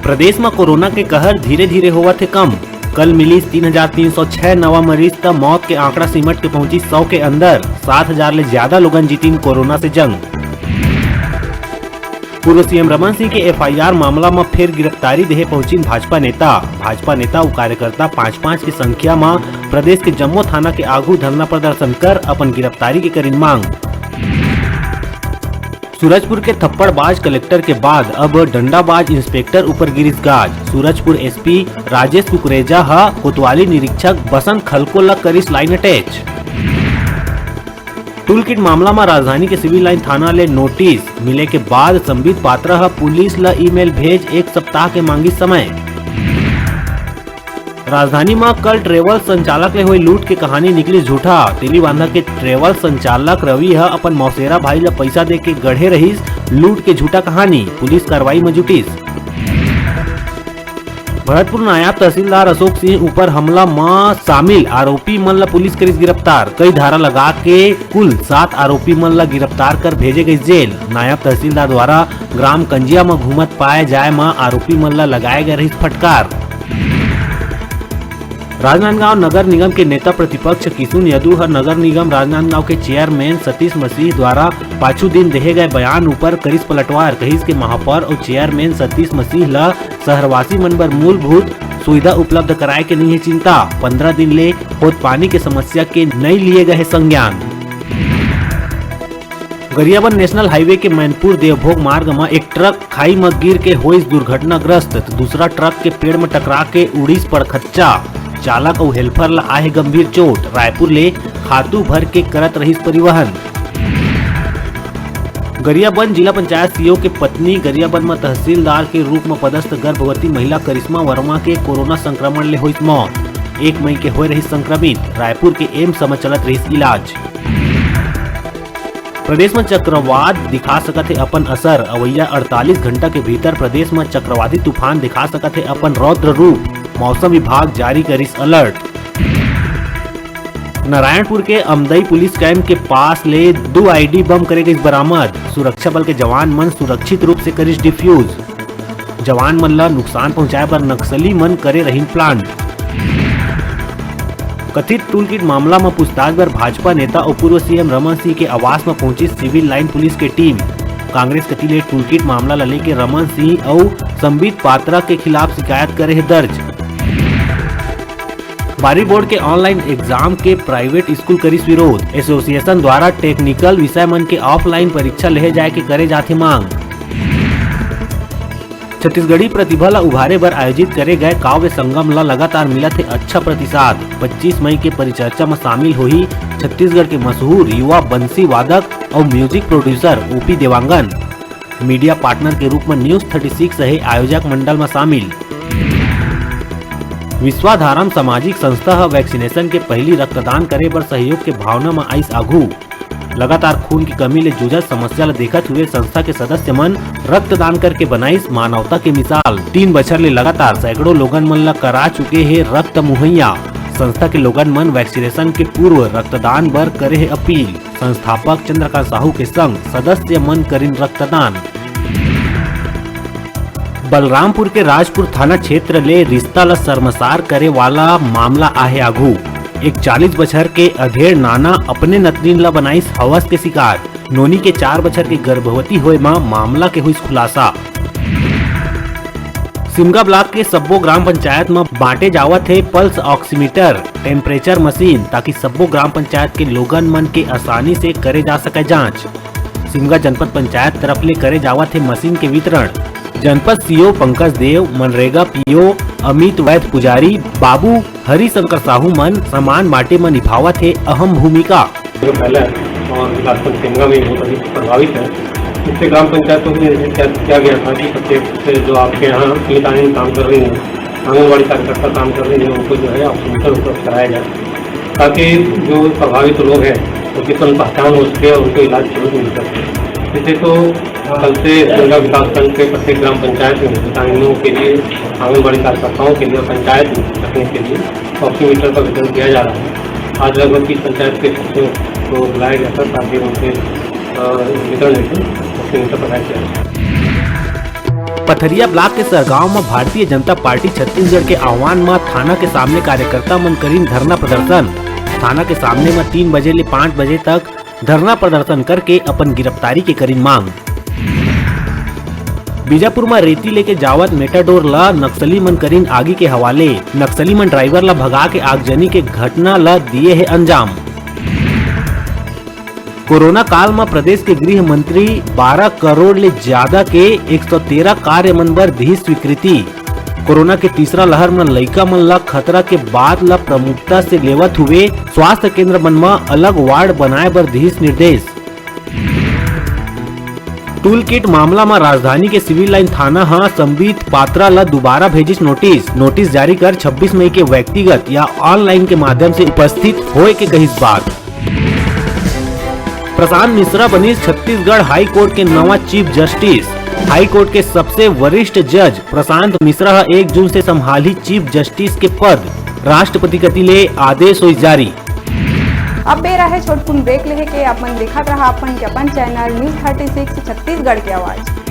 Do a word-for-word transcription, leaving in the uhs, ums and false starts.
प्रदेश म कोरोना के कहर धीरे-धीरे होवत हे कम। कल मिलिस तीन हजार तीन सौ छह नवा मरीज, त मौत के आंकड़ा सिमट के पहुंचिस सौ के अंदर। सात हजार ले ज्यादा लोगन जीतिन कोरोना से जंग। पूर्व सीएम रमन सिंह के एफआईआर मामला म फेर गिरफ्तारी देहे पहुंचिन भाजपा नेता। भाजपा नेता अउ कार्यकर्ता पांच-पांच के संख्या म प्रदेश के जम्मो थाना के आगू धरना प्रदर्शन कर अपन गिरफ्तारी के करिन मांग। सूरजपुर के थप्पड़बाज कलेक्टर के बाद अब डंडाबाज इंस्पेक्टर ऊपर गिरिस गाज। सूरजपुर एसपी राजेश कुकरेजा ह कोतवाली निरीक्षक बसंत खलको ल करिस लाइन अटैच। टूलकिट मामला म राजधानी के सिविल लाइन थाना ले नोटिस मिले के बाद संबित पात्रा ह पुलिस ल ईमेल भेज एक सप्ताह के मांगिस समय। राजधानी म कल ट्रेवल संचालक ले होय लूट के कहानी निकलिस झूठा। तेलीबांधा के ट्रेवल संचालक रवि ह अपन मौसेरा भाई ल पइसा दे के गढ़े रहिस लूट के झूठा कहानी, पुलिस कार्रवाई म जुटिस। भरतपुर नायब तहसीलदार अशोक सिंह ऊपर हमला म शामिल आरोपी मन ल पुलिस करिस गिरफ्तार। कई धारा लगा के कुल सात आरोपी मन ल गिरफ्तार कर भेजे गइस जेल। नायब तहसीलदार द्वारा ग्राम कंजिया म घूमत पाए जाए म आरोपी मन ल लगाए गए रहिस फटकार। राजनांदगांव नगर निगम के नेता प्रतिपक्ष किशुन यदु ह नगर निगम राजनांदगांव के चेयरमैन सतीश मसीह द्वारा पाछू दिन देहे गए बयान ऊपर करिस पलटवार। कहिस के महापौर अउ चेयरमैन सतीश मसीह ल शहरवासी मन बर मूलभूत सुविधा उपलब्ध कराए के नइ हे चिंता। पंद्रह दिन ले होत पानी के समस्या के नइ लिए गए हे संज्ञान। गरियाबंद नेशनल हाईवे के मैनपुर देवभोग मार्ग म एक ट्रक खाई म गिर के होइस दुर्घटनाग्रस्त, त दूसरा ट्रक के पेड़ म टकरा के उड़िस पड़खच्चा। चालक अउ हेल्पर ल आहे गंभीर चोट। रायपुर ले खातू भर के करत रहिस परिवहन। गरियाबंद जिला पंचायत सीईओ के पत्नी गरियाबंद म तहसीलदार के रूप म पदस्थ गर्भवती महिला करिश्मा वर्मा के कोरोना संक्रमण ले होइस मौत। एक मई के होए रहिस संक्रमित। रायपुर के एम्स म चलत रहिस इलाज। प्रदेश म चक्रवात दिखा सकत हे अपन असर। अवइया अड़तालीस घंटा के भीतर प्रदेश म चक्रवाती तूफान दिखा सकत हे अपन रौद्र रूप। मौसम विभाग जारी करिस अलर्ट। नारायणपुर के अमदई पुलिस कैंप के पास ले दू आईडी बम करे गइस बरामद। सुरक्षा बल के जवान मन सुरक्षित रूप से करिस डिफ्यूज। जवान मन ल नुकसान पहुंचाए बर नक्सली मन करे रहिन प्लान। कथित टूलकिट मामला म पूछताछ बर भाजपा नेता अउ पूर्व सीएम रमन सिंह के आवास म पहुंचिस सिविल लाइन पुलिस के टीम। कांग्रेस कति ले टूलकिट मामला ल लेके रमन सिंह अउ संबित पात्रा के खिलाफ शिकायत करे हे दर्ज। बारी बोर्ड के ऑनलाइन एग्जाम के प्राइवेट स्कूल करिस विरोध। एसोसिएशन द्वारा टेक्निकल विषय मन के ऑफलाइन परीक्षा लेहे जाए के करे जाथे मांग। छत्तीसगढ़ी प्रतिभा ल उभारे बर आयोजित करे गए काव्य संगम ल लगातार मिलत हे अच्छा प्रतिसाद। पच्चीस मई के परिचर्चा म शामिल होही छत्तीसगढ़ के मशहूर युवा बंसी वादक अउ music producer OP Dewangan. Media partner के रूप म न्यूज थर्टी सिक्स हे आयोजक मंडल म शामिल। विश्वाधारम सामाजिक संस्था ह वैक्सीनेशन के पहिली रक्तदान करे बर सहयोग के भावना म आइस आघू। लगातार खून की कमी ले जूझत समस्या ल देखत हुए संस्था के सदस्य मन रक्तदान करके बनाइस मानवता के मिसाल। तीन बछर ले लगातार सैकड़ों लोगन मन ल करा चुके हे रक्त मुहैया। संस्था के लोगन मन वैक्सीनेशन के पूर्व रक्तदान बर करे हे अपील। संस्थापक चंद्रकांत साहू के संग सदस्य मन करिन रक्तदान। बलरामपुर के राजपुर थाना क्षेत्र ले रिश्ता ल शर्मसार करे वाला मामला आहे आघू। एक चालीस बछर के अधेड़ नाना अपने नतनीन ल बनाइस हवस के शिकार। नोनी के चार बछर के गर्भवती होए म मामला के होइस खुलासा। सिमगा ब्लॉक के सब्बो ग्राम पंचायत म बांटे जावत हे पल्स ऑक्सीमीटर टेम्परेचर मशीन, ताकि सब्बो ग्राम पंचायत के लोगन मन के आसानी से करे जा सके जांच। सिमगा जनपद पंचायत तरफ ले करे जावत हे मशीन के वितरण। जनपद सीओ पंकज देव, मनरेगा पीओ अमित वैद पुजारी, बाबू हरिशंकर साहू मन सामान बांटे म निभावत हे अहम भूमिका। जो फैला है और विकासखंड सिमगा में बहुत अधिक प्रभावित है, इससे ग्राम पंचायतों को निर्देशित किया, किया गया था कि प्रत्येक से जो आपके यहाँ मितानिन काम कर रही हैं, आंगनबाड़ी कार्यकर्ता काम कर रही हैं, उनको जो है ऑक्सीमीटर उपलब्ध कराया जाए, ताकि जो प्रभावित लोग हैं उनकी तुरंत पहचान हो सके और उनको इलाज तुरंत मिल सके। जैसे तो कल से सिमगा विकासखंड के प्रत्येक ग्राम पंचायत में मितानिनों के लिए, आंगनबाड़ी कार्यकर्ताओं के लिए और पंचायत में रखने के लिए ऑक्सीमीटर का वितरण किया जा रहा है। आज लगभग तीस पंचायत के सदस्यों को बुलाया गया था, ताकि उनके, अ, वितरण हेतु ऑक्सीमीटर प्रदान किया जाए। पथरिया ब्लॉक के सरगांव म भारतीय जनता पार्टी छत्तीसगढ़ के आह्वान म थाना के सामने कार्यकर्ता मन करिन धरना प्रदर्शन। थाना के सामने म तीन बजे ले पाँच बजे तक धरना प्रदर्शन करके अपन गिरफ्तारी के करिन मांग। बीजापुर म रेती लेके जावत मेटाडोर ल नक्सली मन करिन आगी के हवाले। नक्सली मन ड्राइवर ल भगा के आगजनी के घटना ल दिए हे अंजाम। कोरोना काल म प्रदेश के गृह मंत्री बारह करोड़ ले ज्यादा के एक सौ तेरह कार्य मन बर दिहिस स्वीकृति। कोरोना के तीसरा लहर म लइका मन ल खतरा के बात ल प्रमुखता से लेवत हुए स्वास्थ्य केंद्र मन म अलग वार्ड बनाए बर दिहिस निर्देश। टूल किट मामला म राजधानी के सिविल लाइन थाना ह संबित पात्रा ल दोबारा भेजिस नोटिस। नोटिस जारी कर छब्बीस मई के व्यक्तिगत या ऑनलाइन के माध्यम से उपस्थित होए के कहिस बात। प्रशांत मिश्रा बनिस छत्तीसगढ़ हाई कोर्ट के नवा चीफ जस्टिस। हाई कोर्ट के सबसे वरिष्ठ जज प्रशांत मिश्रा ह एक जून से संभालही चीफ जस्टिस के पद। राष्ट्रपति कति ले आदेश होइस जारी। अब बेरा हे छोटकुन ब्रेक लेहे के। आप मन देखत रहा अपन के अपन channel news thirty six Chhattisgarh के आवाज।